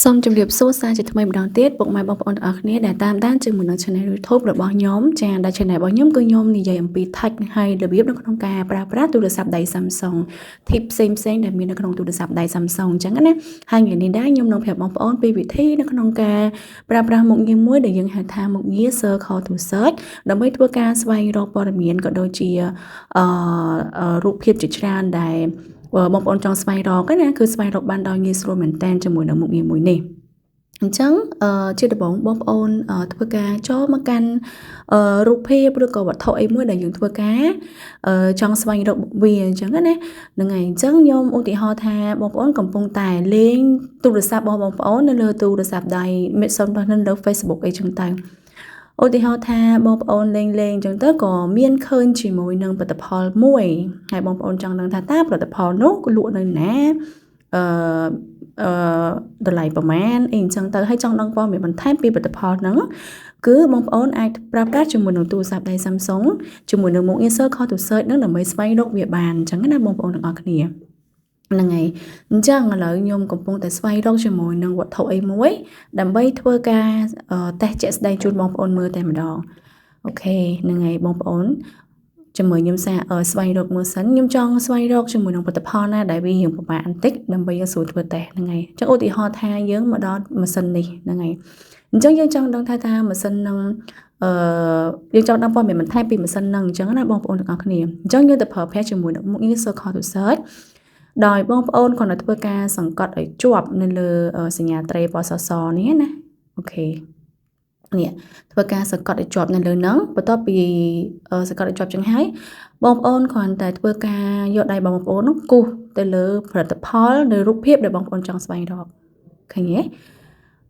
សូមជម្រាបសួរសាជាថ្មីម្ដងទៀតពុកម៉ែបងប្អូនទាំងអស់គ្នាដែលតាមដានជាមួយនឹង Channel YouTube របស់ខ្ញុំចាដែល Channel របស់ខ្ញុំគឺខ្ញុំនិយាយអំពី Tech ហើយរបៀបនៅក្នុងការប្រើប្រាស់ទូរស័ព្ទដៃ Samsung tip ផ្សេងផ្សេងដែលមាននៅក្នុងទូរស័ព្ទដៃ Samsung អញ្ចឹងណាហើយថ្ងៃនេះដែរខ្ញុំនឹងប្រាប់បងប្អូនពីវិធីនៅក្នុងការប្រើប្រាស់មុខងារមួយដែលយើងហៅថាមុខងារ Circle to Search ដើម្បីធ្វើការស្វែងរកព័ត៌មានក៏ដូចជាអឺរូបភាពជាច្រើនដែលបងប្អូនចង់ស្វែងរកណាគឺស្វែងរកបានដោយងាយស្រួលមែនតើជាមួយនឹងមុខងារមួយនេះអញ្ចឹងជាដំបូងបងប្អូនធ្វើការចូលមកកាន់រូបភាពឬក៏វត្ថុអីមួយដែលយើងធ្វើការចង់ស្វែងរកវាអញ្ចឹងណាហ្នឹងហើយអញ្ចឹងខ្ញុំឧទាហរណ៍ថាបងប្អូនកំពុងតែលេងទូរស័ព្ទរបស់បងប្អូននៅលើទូរស័ព្ទដៃមេសុំនៅលើ Facebook អីចឹងទៅឧទាហរណ៍ថាបងប្អូនលេងលេងអញ្ចឹងទៅក៏មានឃើញជាមួយនឹងផលិតផលមួយហើយបងប្អូនចង់ដឹងថាតើផលិតផលនោះលក់នៅណាអឺអឺតម្លៃប្រមាណអីអញ្ចឹងទៅហើយចង់ដឹងព័ត៌មានបន្ថែមពីផលិតផលហ្នឹងគឺបងប្អូនអាចប្រើប្រាស់ជាមួយនឹងទូរស័ព្ទដៃ Samsung ជាមួយនឹងមុខងារ Circle to Search ហ្នឹងដើម្បីស្វែងរកវាបានអញ្ចឹងណាបងប្អូនទាំងអស់គ្នាហ្នឹងហើយអញ្ចឹងឥឡូវខ្ញុំកំពុងតែស្វែងរកជាមួយនឹងវត្ថុអីមួយដើម្បីធ្វើការតេស្តជាក់ស្ដែងជូនបងប្អូនមើលតែម្ដង OK ហ្នឹងហើយបងប្អូនជាមួយខ្ញុំសាស្វែងរកមើលសិនខ្ញុំចង់ស្វែងរកជាមួយនឹងផលិតផលណាដែលវារៀងពិបាកបន្តិចដើម្បីយើងស្រួលធ្វើតេស្តហ្នឹងហើយអញ្ចឹងឧទាហរណ៍ថាយើងមកដល់ម៉ាស៊ីននេះហ្នឹងហើយអញ្ចឹងយើងចង់ដឹងថាថាម៉ាស៊ីននឹងអឺយើងចង់ដឹងព័ត៌មានបន្ថែមពីម៉ាស៊ីនហ្នឹងអញ្ចឹងណាបងប្អូនទាំងអស់គ្នាអញ្ចឹងយើងទៅប្រើប្រាស់ជាមួយនឹងមុខងារ Circle to Search ដោយបងប្អូនគ្រាន់តែធ្វើការសង្កត់ឲ្យជាប់នៅលើសញ្ញាត្រេពណ៌សសនេះណា OK នេះធ្វើការសង្កត់ឲ្យជាប់នៅលើហ្នឹងបន្ទាប់ពីសង្កត់ឲ្យជាប់ចឹងហើយបងប្អូនគ្រាន់តែធ្វើការយកដៃបងប្អូននោះគូសទៅលើផលិតផលនៅរូបភាពដែលបងប្អូនចង់ស្វែងរកឃើញទេ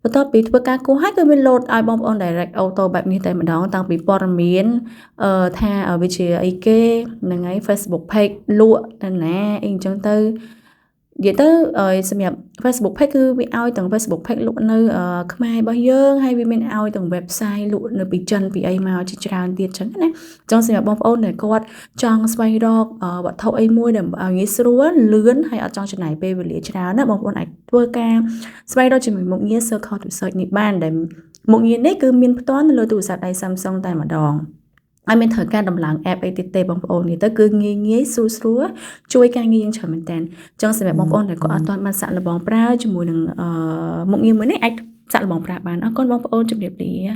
បន្ទាប់ពីធ្វើការគូសហើយគឺវាលោតឲ្យបងប្អូន direct auto បែបនេះតែម្ដងតាំងពីព័ត៌មានអឺថាវាជាអីគេហ្នឹងហើយ Facebook page លក់ទៅណាអីអញ្ចឹងទៅនិយាយទៅសម្រាប់ Facebook page គឺវាឲ្យទាំង Facebook page លក់នៅខ្មែររបស់យើងហើយវាមានឲ្យទាំង website លក់នៅពីចិនពីអីមកជាច្រើនទៀតចឹងណាចង់សម្រាប់បងប្អូនដែលគាត់ចង់ស្វែងរកវត្ថុអីមួយដើម្បីឲ្យងាយស្រួលលឿនហើយអត់ចង់ចំណាយពេលវេលាច្រើនណាបងប្អូនអាចធ្វើការស្វែងរកជាមួយមុខងារ Circle to Search នេះបានដែលមុខងារនេះគឺមានផ្ទាល់នៅលើទូរស័ព្ទដៃ Samsung តែម្ដងហើយមានត្រូវការដំឡើង app អីទៀតទេបងប្អូននេះទៅគឺងាយងាយស្រួលស្រួលជួយការងារយើងច្រើនមែនតើអញ្ចឹងសម្រាប់បងប្អូនដែលគាត់អត់ទាន់បានសាកល្បងប្រើជាមួយនឹងមុខងារមួយនេះអាចសាកល្បងប្រើបានអរគុណបងប្អូនជម្រាបលា។